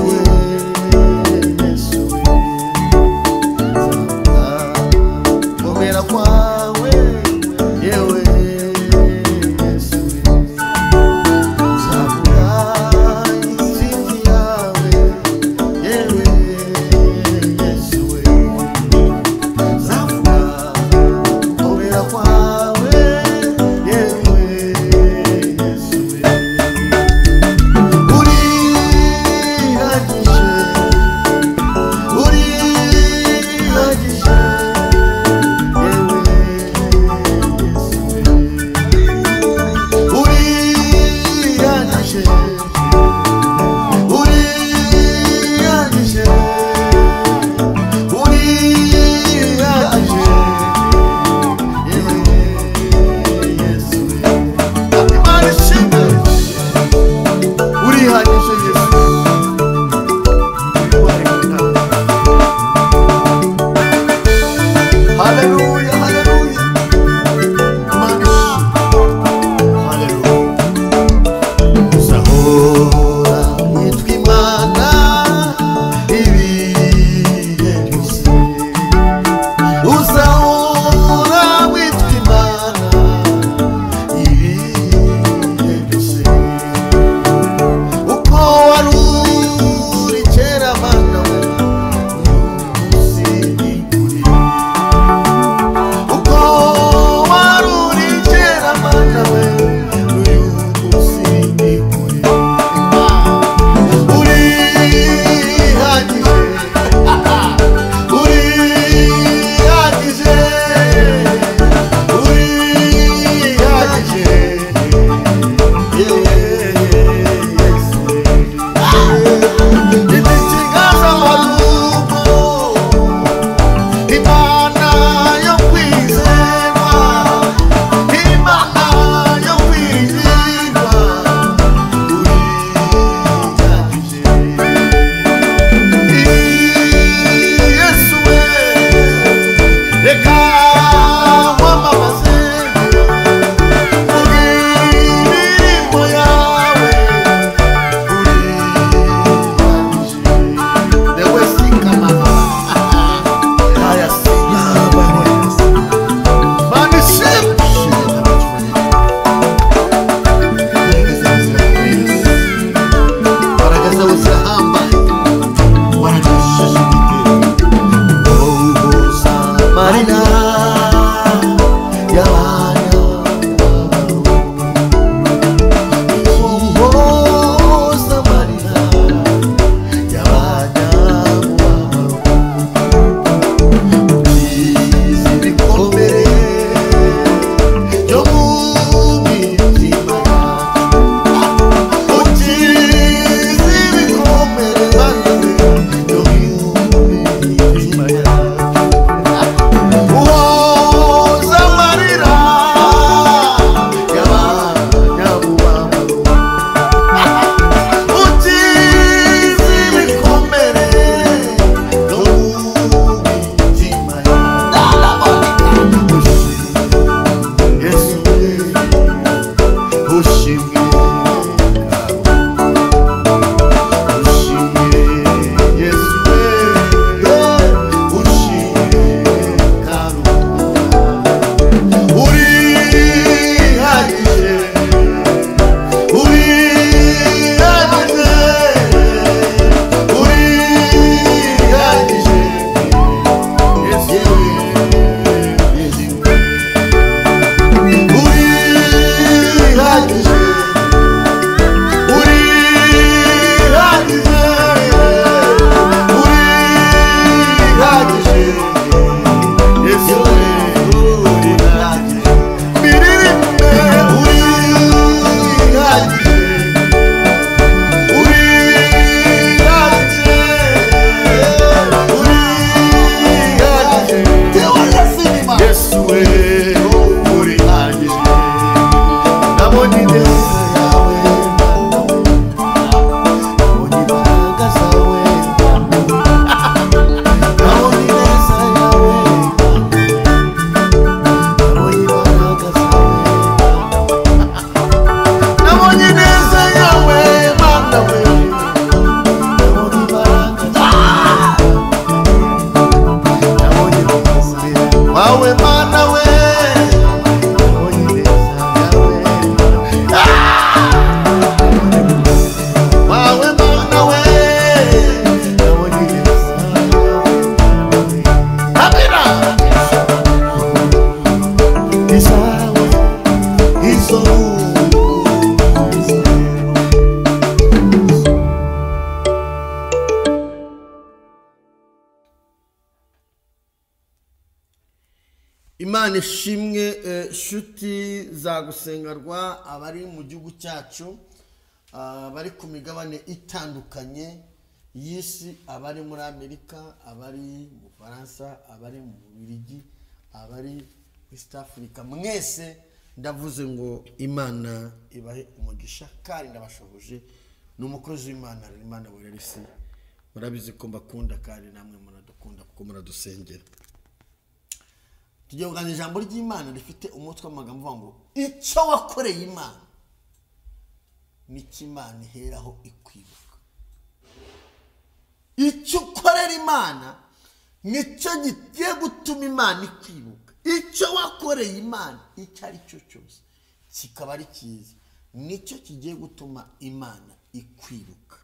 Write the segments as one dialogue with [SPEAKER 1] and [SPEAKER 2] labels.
[SPEAKER 1] Yewe Yesu we, nzavuga gukomera kwawe. Yewe Yesu we, nzavuga intsinzi yawe. Yewe Yesu we, nzavuga gukomera kwawe. Yewe Yesu we, urihagije. Imana ishimwe. Shuti za gusengarwa, abari mu gihugu cyacu, abari ku migabane itandukanye y'isi, abari muri Amerika, abari mu Bufaransa, abari mu Bubiligi, abari East Africa, mwese ndavuze ngo Imana ibahe umugisha kandi ndabashoboje. Ni umukozi w'Imana Imana Wererisi, murabizi ko mbakunda kandi namwe muradukunda kuko muradusengera. Tugiye kuganira ijambo ry'Imana rifite umutwe w'amagambo uvuga ngo icyo wakoreye Imana nicyo Imana iheraho ikwibuka. Icyo ukorera Imana nicyo gigiye gutuma Imana ikwibuka. Icyo wakoreye Imana icyo ari cyo cyose kikaba ari cyiza, nicyo kigiye gutuma Imana ikwibuka.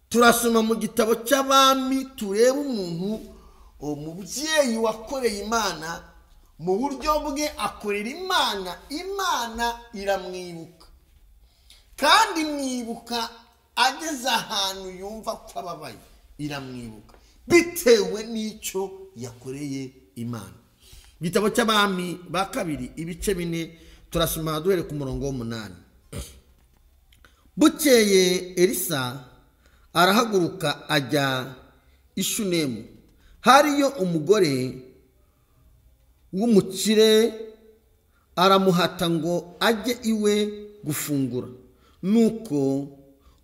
[SPEAKER 1] Turasoma mu gitabo cy'Abami turebe umuntu, umubyeyi wakoreye Imana mu buryo bwe, akorera Imana, Imana iramwibuka kandi mwibuka ageze ahantu yumva ko ababaye, iramwibuka bitewe n'icyo yakoreye Imana. Igitabo cy'Abami ba kabiri ibice 4, turasoma duhere ku murongo w'8. Bukeye Elisa arahaguruka ajya i Shunemu, hariyo umugore w'umukire, aramuhata ngo ajye iwe gufungura. Nuko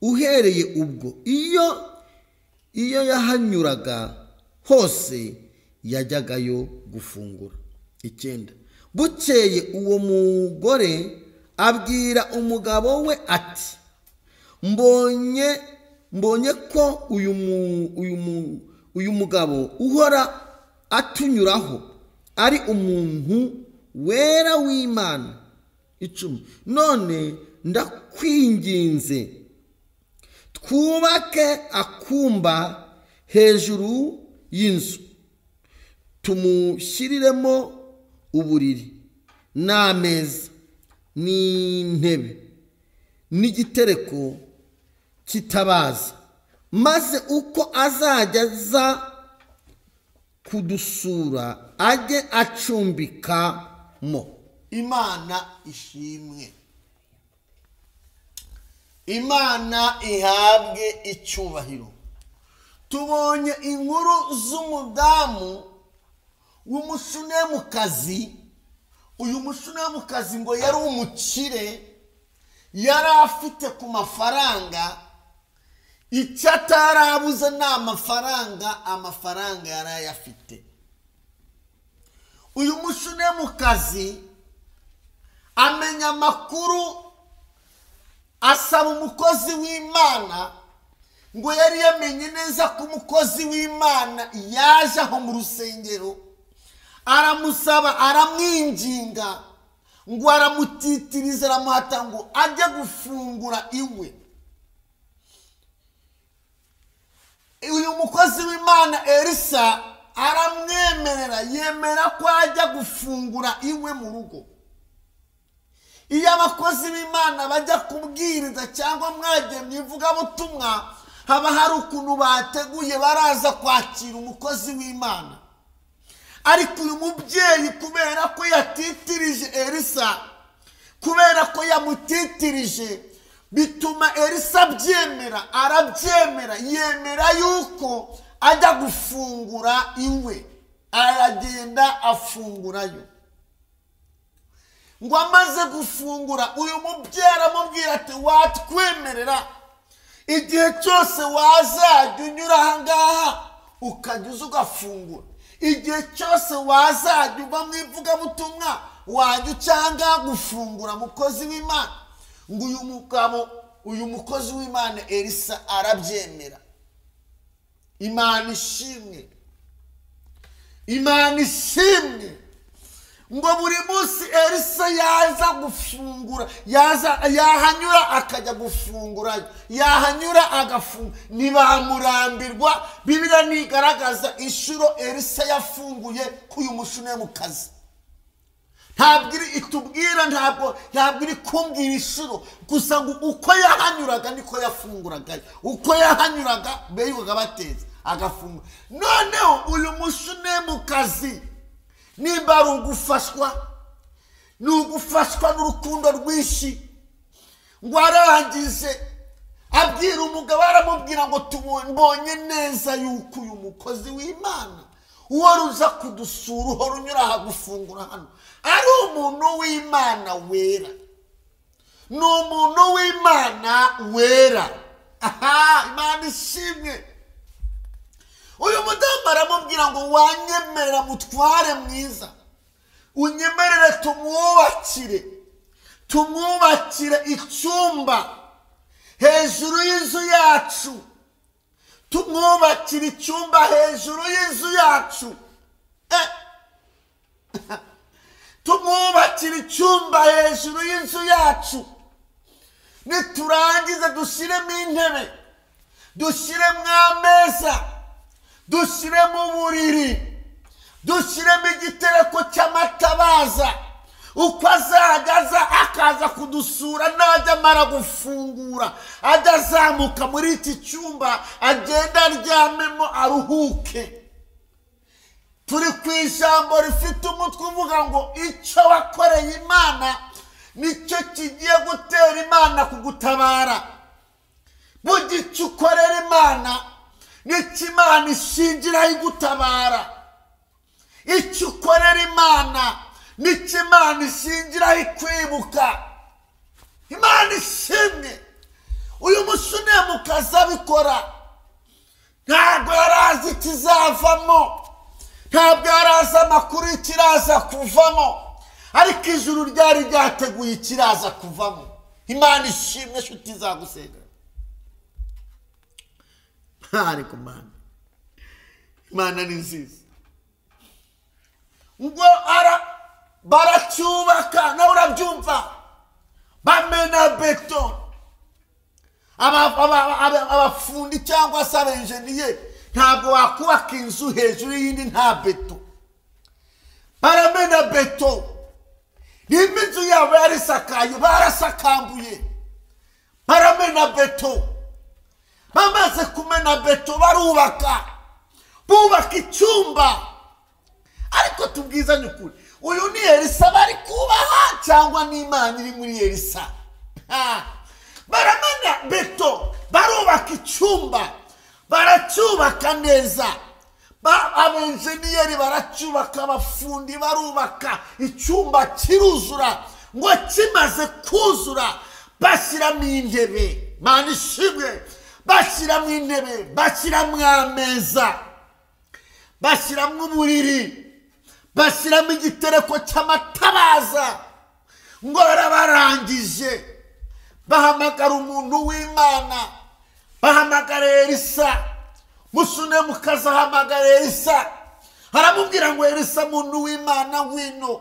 [SPEAKER 1] uhereye ubwo iyo yahanyuraga hose yajyagayo gufungura. 9. Bukeye uwo mugore abwira umugabo we ati mbonye ko uyu mugabo uhora atunyuraho ari umuntu wera w'Imana. 10. None ndakwinginze twubake akumba hejuru y'inzu, tumushyiriremo uburiri n'ameza n'intebe n'igitereko kitabaza, maze uko azajya aza kudusura ajye acumbikamo. Imana ishimwe, Imana ihabwe icyubahiro. Tubonye inkuru z'umudamu w'umushunemukazi. Uyu mushunemukazi ngo yari umukire, yari afite ku mafaranga, icyo atarabuze ni amafaranga, amafaranga yari ayafite. Uyu mushunemukazi amenya amakuru, asaba umukozi w'Imana, ngo yari yamenye neza ko umukozi w'Imana yaje aho mu rusengero, aramusaba, aramwinginga, ngo aramutitiriza, aramuhata ngo ajye gufungura iwe. Uyu mukozi w'Imana Elisa aramwemerera, yemera ko ajya gufungura iwe mu rugo. Iyo abakozi b'Imana bajya kubwiriza cyangwa mwagiye mu ivugabutumwa, haba hari ukuntu bateguye baraza kwakira umukozi w'Imana. Ariko uyu mubyeyi kubera ko yatitirije Elisa, kubera ko yamutitirije, bituma Elisa abyemera, arabyemera, yemera yuko ajya gufungura iwe, aragenda afungurayo. Ngo amaze gufungura, uyu mubyeyi aramubwira ati watwemerera igihe cyose wazajya unyura aha ngaha ukajya uza ugafungura, igihe cyose wazajya uva mu ivugabutumwa wajya ucyanga gufungura mukozi w'Imana. Ngo uyu mugabo, uyu mukozi w'Imana Elisa arabyemera. Imana ishimwe, Imana ishimwe. Ngo buri munsi Elisa yaza gufungura, yaza yahanyura akajya gufungura, yahanyura agafungura, ntibamurambirwa. Bibiliya ntigaragaza inshuro Elisa yafunguye k'uyu mushunemukazi. Ntabwo itubwira, ntabwo iri kumbwira inshuro, gusa ngo uko yahanyuraga niko yafunguraga, uko yahanyuraga beyiwaga batetse agafungura. Noneho uyu mushunemukazi Nimba ari ugufashwa, ni ugufashwa n'urukundo rwinshi. Ngo arangize abwira umugabo, aramubwira ngo tubonye neza yuko uyu mukozi w'Imana uhora uza kudusura, uhora unyura aha gufungura hano, ari umuntu w'Imana wera. Ni umuntu w'Imana wera. Aha, Imana ishimwe. Uyu mudamu aramubwira ngo wanyemerera mutware mwiza, unyemerere tumwubakire icyumba hejuru y'inzu yacu, tumwubakire icyumba hejuru y'inzu yacu, tumwubakire icyumba hejuru y'inzu yacu. Niturangiza dushyiremo intebe, dushyiremo ameza, dushyiremo uburiri, dushyiremo igitereko cy'amatabaza. Uko azajya aza akaza kudusura, najya amara gufungura ajya azamuka muri iki cyumba, agenda aryamemo aruhuke. Turi ku ijambo rifite umutwe uvuga ngo icyo wakoreye Imana nicyo kigiye gutera Imana kugutabara. Burya icyo ukorera Imana nicyo Imana ishingiraho igutabara. Icyo ukorera Imana nicyo Imana ishingiraho ikwibuka. Imana ishimwe. Uyu mushunemukazi abikora ntabwo yari azi ikizavamo, ntabwo yari azi amakuru y'ikiraza kuvamo, ariko ijuru ryari ryateguye ikiraza kuvamo. Imana ishimwe. Inshuti zagusenga, ariko Imana ni nziza. Ngo baracyubaka, nawe urabyumva, bamena beto. Abafundi cyangwa se abenjeniyeri ntabwo wakubaka inzu hejuru y'indi nta beto. Baramena beto. Nimba inzu yabo yarisakaye, barasakambuye, baramena beto. Bamaze kumena beto barubaka, bubaka icyumba. Ariko tubwizanye ukuri, uyu ni Elisa bari kubaha cyangwa ni Imana iri muri Elisa? Baramena beto, barubaka icyumba, baracyubaka neza. Abenjeniyeri baracyubaka, abafundi barubaka, icyumba kiruzura. Ngo kimaze kuzura bashyiramo intebe. Imana ishimwe. Bashyiramo intebe, bashyiramo ameza, bashyiramo uburiri, bashyiramo igitereko cy'amatabaza. Ngo barabarangije bahamagara umuntu w'Imana, bahamagara Elisa. Mushunemukazi ahamagara Elisa, aramubwira ngo Elisa muntu w'Imana ngwino.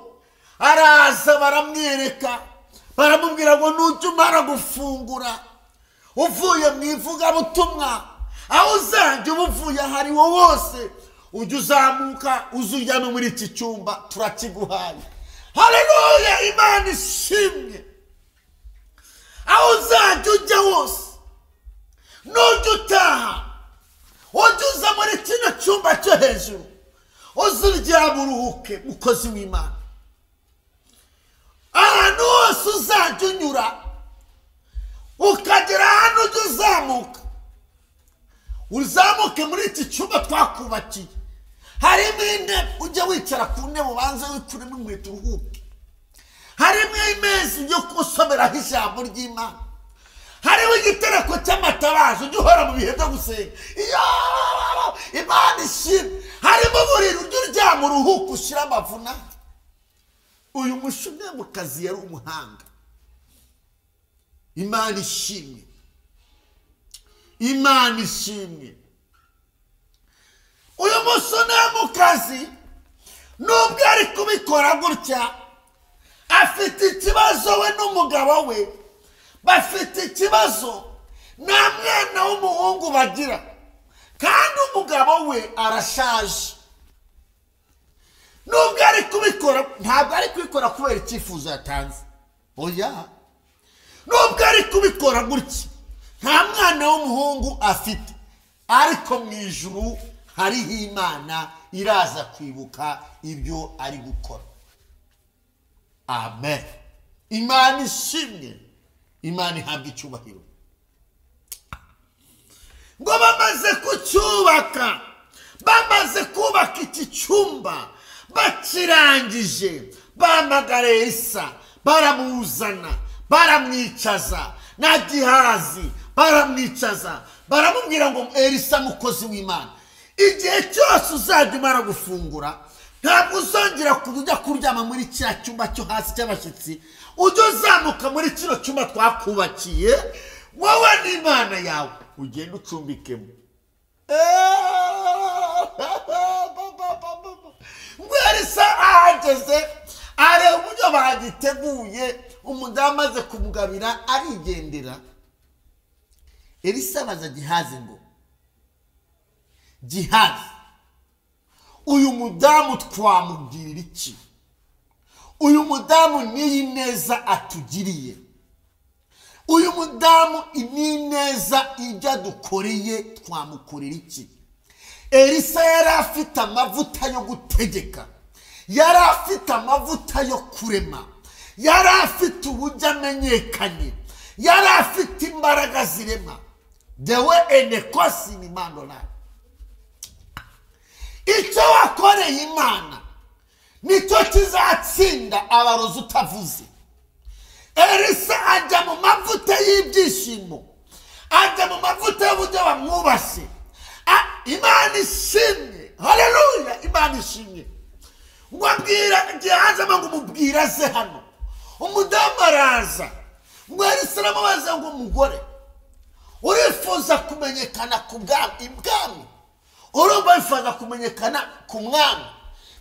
[SPEAKER 1] Araza baramwereka, baramubwira ngo nujya umara gufungura uvuye mu ivugabutumwa, aho uzajya uba uvuye aho ari wo wose, ujya uzamuka uze uryame muri iki cyumba, turakiguhaye. Haleluya, Imana ishimwe. Aho uzajya ujya hose, nujya utaha, ujya uza muri kino cyumba cyo hejuru, uze uryame uruhuke, mukozi w'Imana. Ahantu hose uzajya unyura ukagera hano, ujya uzamuka, uzamuke muri iki cyumba twakubakiye, harimo intebe, ujya wicara ku ntebe ubanze wikuremo inkweto uruhuke. Harimo imeza ujye gusomeraho ijambo ry'Imana. Hariho igitereko cy'amatabaza ujya uhora mu bihe byo gusenga. Imana ishimwe. Harimo uburiri ujya uryama uruhuke ushyire amavunane. Uyu mushunemukazi yari umuhanga. Imana ishimwe. Imana ishimwe. Uyu mushunemukazi nubwo ari kubikora gutya, afite ikibazo we n'umugabo we, bafite ikibazo, nta mwana w'umuhungu bagira, kandi umugabo we arashaje. Nubwo ari kubikora, ntabwo ari kubikora kubera icyifuzo yatanze, oya. Nubwo ari kubikora gutya, nta mwana w'umuhungu afite, ariko mu ijuru hariho Imana iraza kwibuka ibyo ari gukora. Amen. Imana ishimwe, Imana ihabwa icyubahiro. Ngo bamaze kucyubaka, bamaze kubaka iki cyumba, bakirangije bahamagara Elisa, baramuzana, baramwicaza na Gihazi baramwicaza, baramubwira ngo Elisa mukozi w'Imana, igihe cyose uzajya umara gufungura ntabwo uzongera kujya kuryama muri kiriya cyumba cyo hasi cy'abashyitsi, ujye uzamuka muri kino cyumba twakubakiye wowe n'Imana yawe, ugende ucumbikemo. Ngo Elisa ahageze areba uburyo bagiteguye, umudamu amaze kumugabira arigendera. Elisa abaza Gihazi ngo, Gihazi, uyu mudamu twamubwirira iki? Uyu mudamu n'iyi neza atugiriye, uyu mudamu ni neza ibyo adukoreye twamukorera iki? Elisa yari afite amavuta yo gutegeka, yari afite amavuta yo kurema, yari afite uburyo amenyekanye, yari afite imbaraga zirema. Dewe enekosi ni mandolari. Icyo wakoreye Imana nicyo kizatsinda abarozi utavuze. Elisa ajya mu mavuta y'ibyishimo, ajya mu mavuta y'uburyo bamwubashye. Imana ishimwe, haleluya, Imana ishimwe. Ngo abwira Gihazi ngo umubwira aze hano. Umudamu araza. Ngo Elisa aramubaza ngo umugore, urifuza kumenyekana ku bwami? Urumva wifuza kumenyekana ku mwami,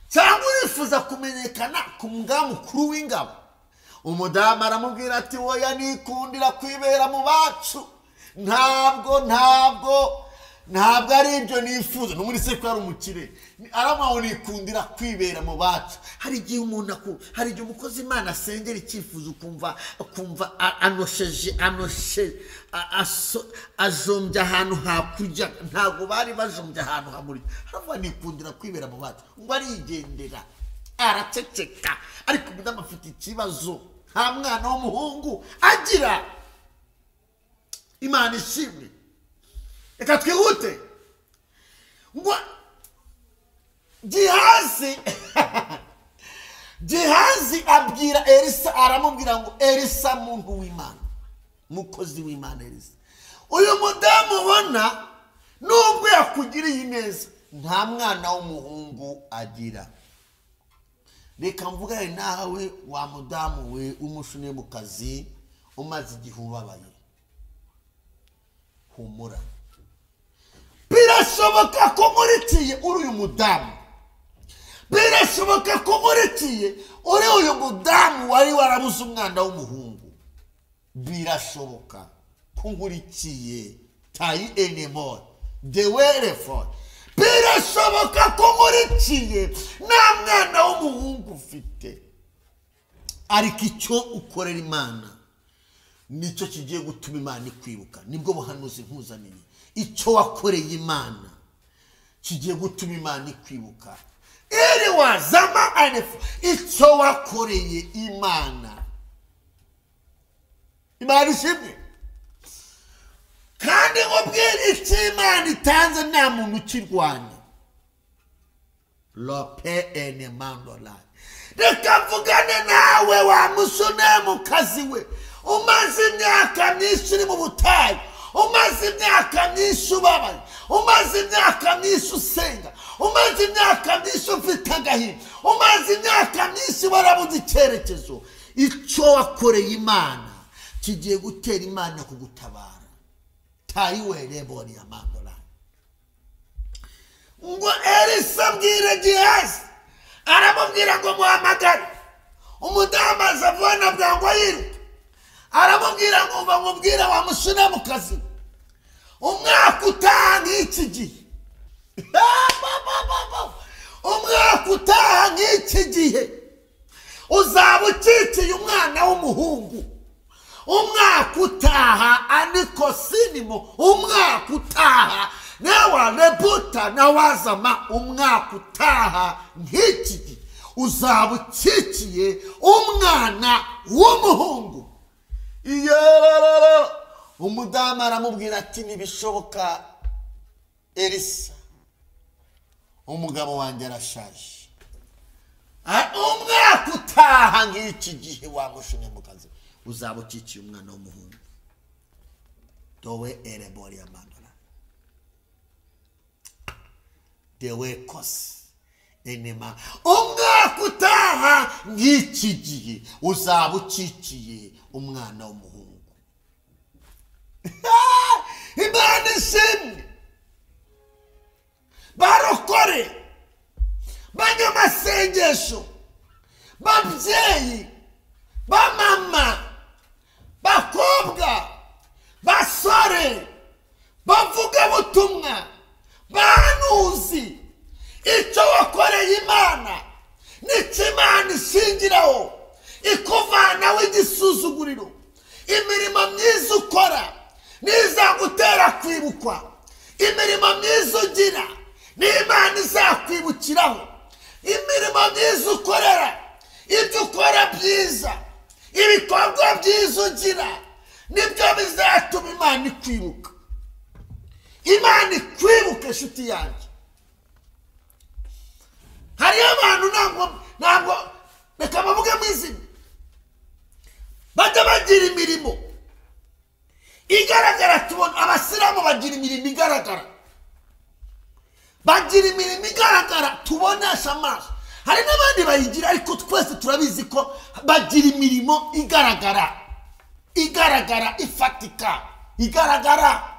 [SPEAKER 1] cyangwa urifuza kumenyekana ku mugaba mukuru w'ingabo? Umudamu aramubwira ati woya nikundira kwibera mu bacu, ntabwo ari ibyo nifuza. No muri se ko ari umukire, aramwaho nikundira kwibera mu bacu. Hari igihe umuntu hari igihe umukozi Imana asengera icyifuzo ukumva anosheje ajombye ahantu hakurya, ntabwo bari bajombye ahantu hamuri. Haravuga nikundira kwibera mu bacu, ngo arigendera araceceka. Ariko umudamu afite ikibazo, nta mwana w'umuhungu agira. Imana ishimwe. Reka twihute. Ngo Gihazi abwira Elisa, aramubwira ngo Elisa muntu w'Imana, mukozi w'Imana Elisa, uyu mudamu ubona nubwo yakugiriye neza nta mwana w'umuhungu agira. Reka mvugane nawe wa mudamu we w'umushunemukazi umaze igihe ubabaye, humura. Birashoboka ko nkurikiye uri uyu mudamu, birashoboka ko nkurikiye uri uyu mudamu wari warabuze umwana w'umuhungu. Birashoboka ko nkurikiye tayi enemore dewerefo. Birashoboka ko nkurikiye nta mwana w'umuhungu ufite, ariko icyo ukorera Imana nicyo kigiye gutuma Imana ikwibuka. Nibwo buhanuzi nkuzaniye. Icyo wakoreye Imana kigiye gutuma Imana ikwibuka. Iri wazama anefu, icyo wakoreye Imana. Imana ishimwe. Kandi nkubwire icyo Imana itanze nta muntu ukirwanya. Lope ene mandolari. Reka mvugane nawe wa mushunemukazi we, umaze imyaka myinshi uri mu butayu, umaze imyaka myinshi ubabaye, umaze imyaka myinshi usenga, umaze imyaka myinshi ufite agahinda, umaze imyaka myinshi warabuze icyerekezo. Icyo wakoreye Imana kigiye gutera Imana kugutabara. Tayiwerebori amandolari. Ngo Elisa abwira Gihazi, aramubwira ngo muhamagare. Umudamu aza vuba bwangu yiruka, aramubwira ngo bamubwira wa mushunemukazi, umwaka utaha nk'iki gihe, umwaka utaha nk'iki gihe uzaba ukikiye umwana w'umuhungu. Umwaka utaha aniko sinimo, umwaka utaha Newa rebuta na wazama umwaka utaha nk'iki gihe uzaba ukikiye umwana w'umuhungu. Umudamu aramubwira ati ntibishoboka Elisa, umugabo wanjye arashaje, umwaka utaha nk'iki gihe wamushinyamukazi uzaba ukikiye umwana w'umuhungu. Dowe erebori amandora dewe kosi enema, umwaka utaha nk'iki gihe uzaba ukikiye umwana w'umuhungu. Imana ishimwe. Barokore, banyamasengesho, babyeyi, bamama, bakobwa, basore, bavugabutumwa, bahanuzi, icyo wakoreye Imana nicyo Imana ishingiraho ikuvanaho igisuzuguriro. Imirimo myiza ukora nizagutera kwibukwa, imirimo myiza ugira n'Imana izakwibukiraho, imirimo myiza ukorera, ibyo ukora byiza, ibikorwa byiza ugira nibyo bizatuma Imana ikwibuka. Imana ikwibuka inshuti yanjye. Hariyo abantu ntabwo reka bavuge mu izina, bajya bagira imirimo igaragara. Tubona abasilamu bagira imirimo igaragara, bagira imirimo igaragara tubonesha amaso. Hari n'abandi bayigira ariko twese turabizi ko bagira imirimo igaragara, igaragara, ifatika, igaragara.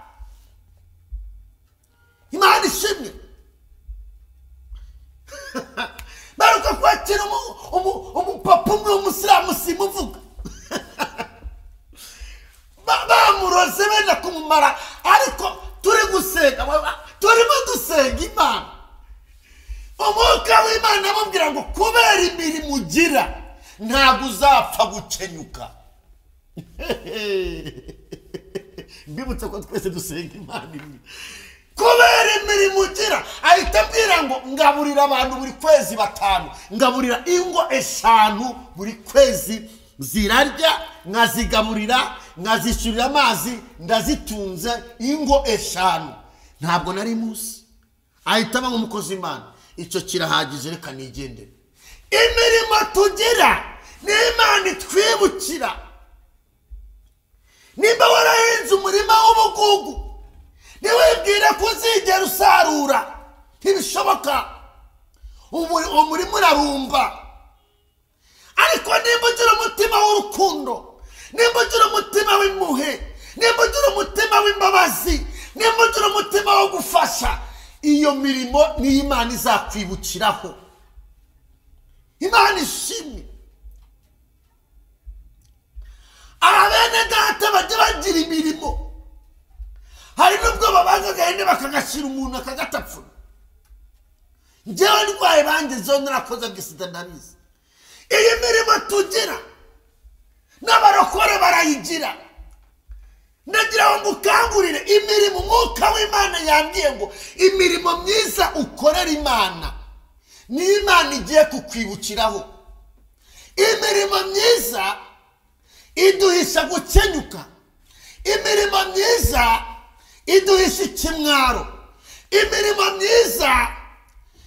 [SPEAKER 1] Imana ishimwe. Baruka kwakira umupapa umwe w'umusilamu simuvuga, bamuroze benda kumumara, ariko turi gusenga, turimo dusenga Imana. Umwuka w'Imana amubwira ngo kubera imirimo ugira ntabwo uzapfa gukenyuka. Mbibutse ko twese dusenga Imana imwe. Kubera imirimo ugira, ahita ambwira ngo ngaburira abantu buri kwezi 5, ngaburira ingo 5 buri kwezi, zirarya nkazigaburira, nkazishyurira amazi, ndazitunze ingo 5. Ntabwo nari munsi. Ahita aba nk'umukozi w'Imana, icyo kirahagije, reka nigendere. Imirimo tugira ni Imana itwibukira. Nimba warahinze umurima w'ubugugu, ntiwibwire ko uzigera usarura, ntibishoboka. Umurima urarumba. Ariko nimba ugira umutima w'urukundo, nimba ugira umutima w'impuhwe, nimba ugira umutima w'imbabazi, nimba ugira umutima wo gufasha, iyo mirimo niyo Imana izakwibukiraho. Imana ishimwe. Abene data bajya bagira imirimo. Hari nubwo babaga agahene bakagashyira umuntu akagatapfuna. Njyewe ndwaye bangezeho narakoze agisida ndabizi. Iyi mirimo tugira n'abarokore barayigira. Ndagira ngo ngukangurire imirimo umwuka w'Imana yambwiye ngo imirimo myiza ukorera Imana ni Imana igiye kukwibukiraho. Imirimo myiza iduhisha gukenyuka, imirimo myiza iduhisha ikimwaro, imirimo myiza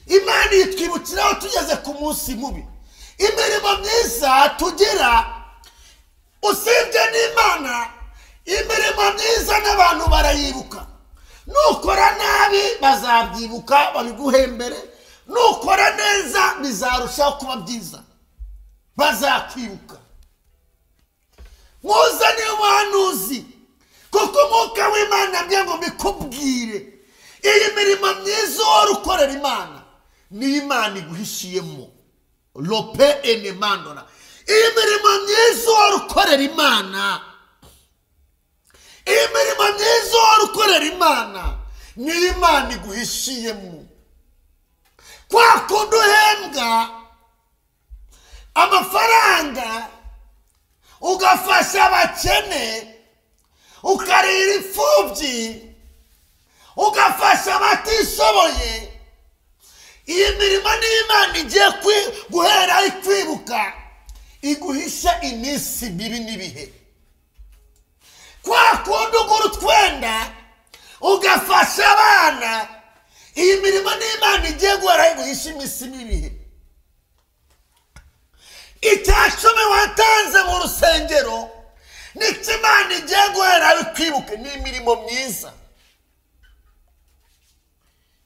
[SPEAKER 1] Imana itwibukiraho tugeze ku munsi mubi. Imirimo myiza tugira usibye n'Imana, imirimo myiza n'abantu barayibuka. Nukora nabi bazabyibuka babiguhembere, nukora neza bizarushaho kuba byiza, bazakwibuka. Muzane ubuhanuzi, kuko umwuka w'Imana ambwiye ngo mbikubwire. Iyi mirimo myiza uhora ukorera Imana niyo Imana iguhishiyemo. Lope enemandora. Iyi mirimo myiza uhora ukorera Imana, iyi mirimo myiza uhora ukorera Imana niyo Imana iguhishiyemo. Kwa kundi uhembwa amafaranga ugafasha abakene, ukarira imfubyi, ugafasha abatishoboye, iyi mirimo n'Imana igiye guhera ikwibuka, iguhisha iminsi mibi n'ibihe. Kwa kundi ugura utwenda ugafasha abana, iyi mirimo n'Imana igiye guhera iguhisha iminsi n'ibihe. 10 watanze mu rusengero nicyo Imana igiye guhera ikwibuke. Ni imirimo myiza,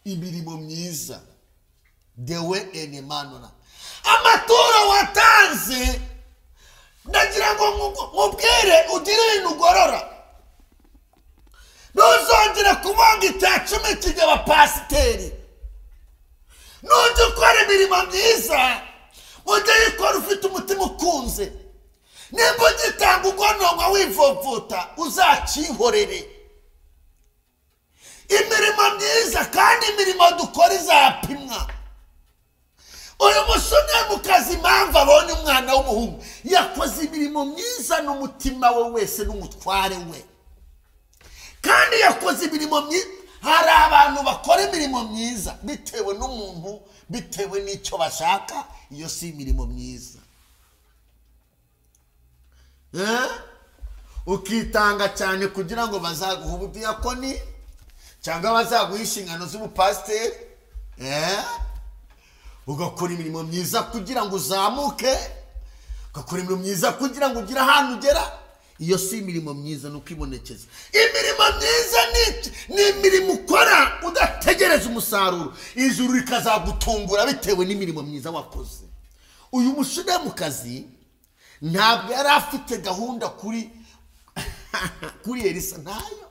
[SPEAKER 1] imirimo myiza dewe enemanura. Amaturo watanze, ndagira ngo mubwire ugire ibintu ugorora. Ntuzongere kubanga 10 kijya abapasiteri. Nujya ukora imirimo myiza, ujye uyikora ufite umutima ukunze. Nimba ugitanga ugononwa wivovota, uzacihorere. Imirimo myiza, kandi imirimo dukora izapimwa. Uyu musunemukazi impamvu abonye umwana w'umuhungu, yakoze imirimo myiza n'umutima we wese n'umutware we. Kandi yakoze imirimo myiza. Hari abantu bakora imirimo myiza bitewe n'umuntu, bitewe n'icyo bashaka. Iyo si imirimo myiza. Ukitanga cyane kugira ngo bazaguhe ubudiyakoni cyangwa bazaguhe inshingano z'ubupasiteri, ugakora imirimo myiza kugira ngo uzamuke, ugakora imirimo myiza kugira ngo ugire ahantu ugera. Iyo si imirimo myiza, ni ukwibonekeza. Imirimo myiza ni imirimo ukora udategereza umusaruro, ijuru rikazagutungura bitewe n'imirimo myiza wakoze. Uyu mushunemukazi ntabwo yari afite gahunda kuri Elisa, ntayo.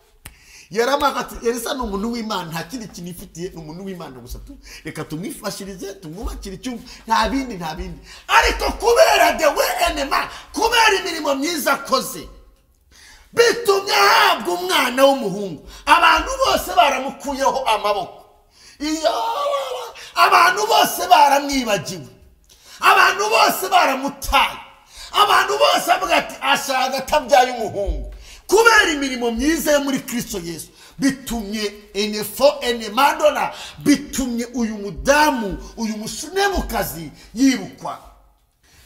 [SPEAKER 1] Yaramagati Elisa ni umuntu w'Imana, nta kindi kintu ifitiye, ni umuntu w'Imana gusa tu. Reka tumwifashirize, tumwubakire icyumba, nta bindi, nta bindi. Ariko kubera dewe enema, kubera imirimo myiza akoze, bitumye ahabwa umwana w'umuhungu. Abantu bose baramukuyeho amaboko, iyo abantu bose baramwibagiwe, abantu bose baramutaye, abantu bose bavuga ati ashaka atabyaye umuhungu. Kubera imirimo myiza yo muri Kristo Yesu, bitumye enefo enemandona, bitumye uyu mudamu, uyu musunemukazi yibukwa.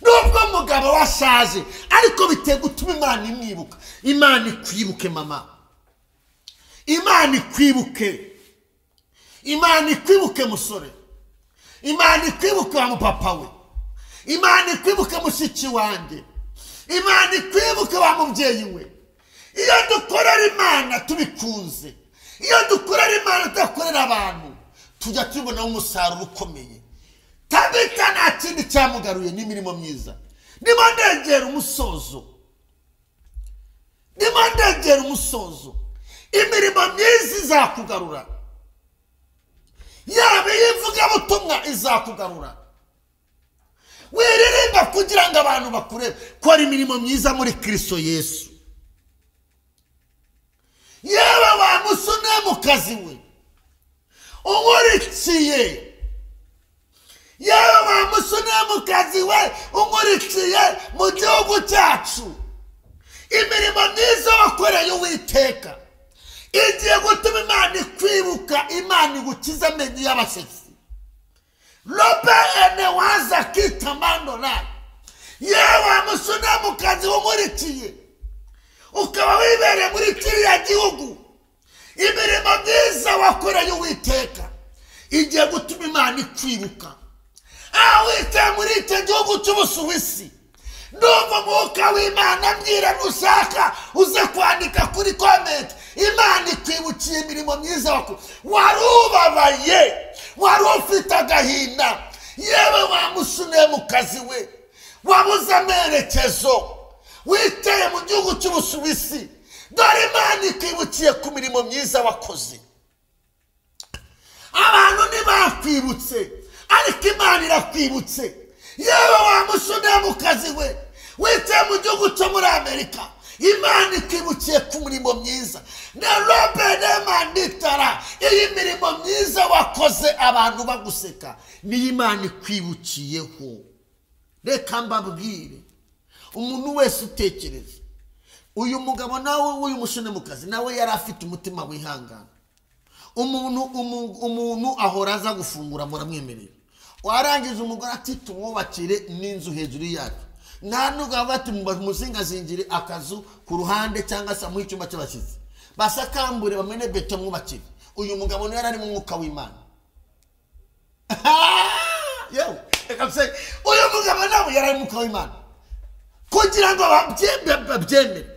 [SPEAKER 1] Nubwo umugabo washaje, ariko biteye gutuma Imana imwibuka. Imana ikwibuke mama, Imana ikwibuke, Imana ikwibuke musore, Imana ikwibuke wa mupapa we, Imana ikwibuke mushiki wanjye, Imana ikwibuke wa mubyeyi we. Iyo dukorera Imana tubikunze, iyo dukorera Imana tudakorera abantu, tujya tubona umusaruro ukomeye. Tabita nta kindi cyamugaruye n'imirimo myiza. Ndimo ndegera umusozo, ndimo ndegera umusozo. Imirimo myiza izakugarura, yaba iy'ivugabutumwa izakugarura. Wiririmba kugira ngo abantu bakurebe. Kora imirimo myiza muri Kristo Yesu. Yewe wa musunemukazi we unkurikiye, yewe wa musunemukazi we unkurikiye mu gihugu cyacu, imirimo myiza wakoreye Uwiteka igiye gutuma Imana ikwibuka, Imana igukiza amenyo y'abasetsi. Robe ene waza kitamandora. Yewe wa musunemukazi unkurikiye, ukaba wibereye muri kiriya gihugu, imirimo myiza wakoreye Uwiteka igiye gutuma Imana ikwibuka. Aho wicaye muri icyo gihugu cy'Ubusuwisi, ndumva umwuka w'Imana ambwira, nushaka uze kwandika kuri comment, Imana ikwibukiye imirimo myiza wakoze. Wari ubabaye, wari ufite agahinda, yewe wa musunemukazi we wabuze amerekezo, wicaye mu gihugu cy'Ubusuwisi, dore Imana ikwibukiye ku mirimo myiza wakoze. Abantu ntibakwibutse, ariko Imana irakwibutse. Yewe wa musunemukazi we wicaye mu gihugu cyo muri Amerika, Imana ikwibukiye ku mirimo myiza. Na robenemanditara, iyi mirimo myiza wakoze abantu baguseka, niyo Imana ikwibukiyeho. Reka mbabwire, umuntu wese utekereza, uyu mugabo nawe w'uyu musunemukazi nawe yari afite umutima wihangana. Umuntu ahora aza gufungura muramwemerera, warangiza umugore ati tumwubakire n'inzu hejuru yacu, nta nubwo ati muzingazingire akazu ku ruhande cyangwa se mu icyumba cy'abashyitsi, basakambure bamene beto mwubakire. Uyu mugabo niwe yari ari mu mwuka w'Imana. Yewe uyu mugabo nawe yari ari mu mwuka w'Imana kugira ngo babyemere.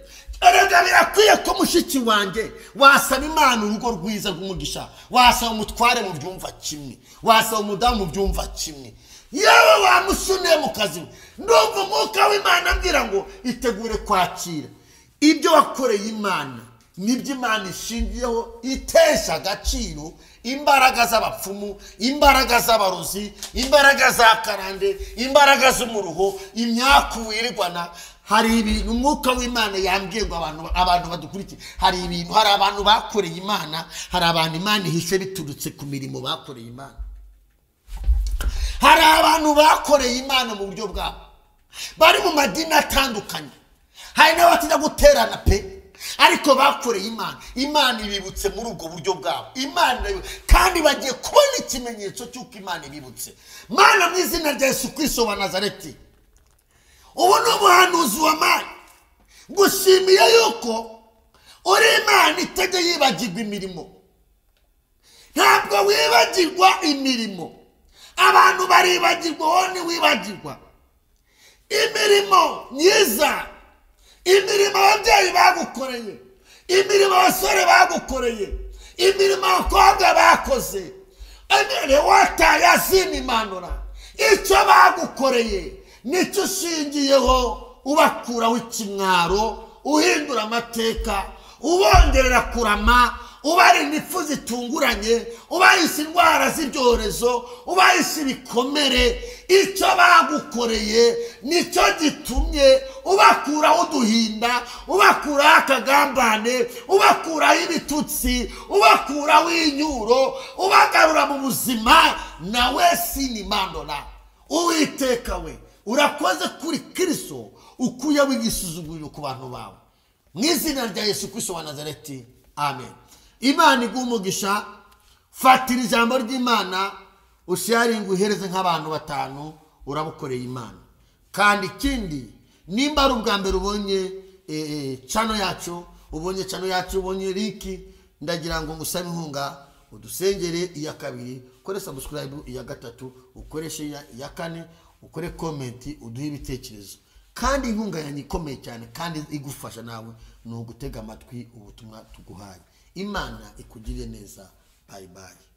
[SPEAKER 1] Erega birakwiye ko mushiki wanjye wasaba Imana urugo rwiza rw'umugisha, wasaba umutware mu byumva kimwe, wasaba umudamu mu byumva kimwe, yewe wamusuniye mu kazi. Ndumva umwuka w'Imana ambwira ngo itegure kwakira ibyo wakoreye Imana, nibyo Imana ishingiyeho itesha agaciro imbaraga z'abapfumu, imbaraga z'abarozi, imbaraga za karande, imbaraga z'umuruho, imyaku wirirwana. Hari ibintu umwuka w'Imana yambwiye ngo abantu badukurikiye, hari ibintu, hari abantu bakoreye Imana, hari abantu Imana ihishe biturutse ku mirimo bakoreye Imana. Hari abantu bakoreye Imana mu buryo bwabo, bari mu madini atandukanye, hari n'abatajya guterana pe, ariko bakoreye Imana. Imana ibibutse muri ubwo buryo bwabo, Imana kandi bagiye kubona ikimenyetso cy'uko Imana ibibutse. Mana, mu izina rya Yesu Kristo wa Nazareti, ubu ni ubuhanuzi wa Mana. Gushimiye yuko uri Imana itajya yibagirwa imirimo. Ntabwo wibagirwa imirimo, abantu baribagirwa, wowe ntiwibagirwa imirimo myiza, imirimo ababyeyi bagukoreye, imirimo abasore bagukoreye, imirimo abakobwa bakoze, watayazimimanura icyo bagukoreye nicyo ushingiyeho ubakuraho ikimwaro, uhindura amateka, ubongerera kurama, ubarinda impfu zitunguranye, ubahise indwara z'ibyorezo, ubahise ibikomere. Icyo bagukoreye nicyo gitumye ubakuraho uduhinda, ubakuraho akagambane, ubakuraho ibitutsi, ubakuraho inyuro, ubagarura mu buzima. Nawe sinimandora Uwiteka we, urakoze kuri Kristo ukuye igisuzuguriro ku bantu bawe, mu izina rya Yesu Kristo wa Nazareti, amen. Imana iguhe umugisha. Fatira ijambo ry'Imana usharinga uhereze nk'abantu 5, urabukoreye Imana. Kandi ikindi, nimba ari ubwa mbere ubonye channel yacu, ubonye channel yacu, ubonye link, ndagira ngo ngusabe inkunga udusengere iya 2, ukore subscribe iya 3, ukoreshe iya 4, ukore comment, uduhe ibitekerezo. Kandi inkunga yanyu ikomeye cyane kandi igufasha nawe ni ugutega amatwi ubutumwa tuguhaye. Imana ikugirire neza. Bye bye.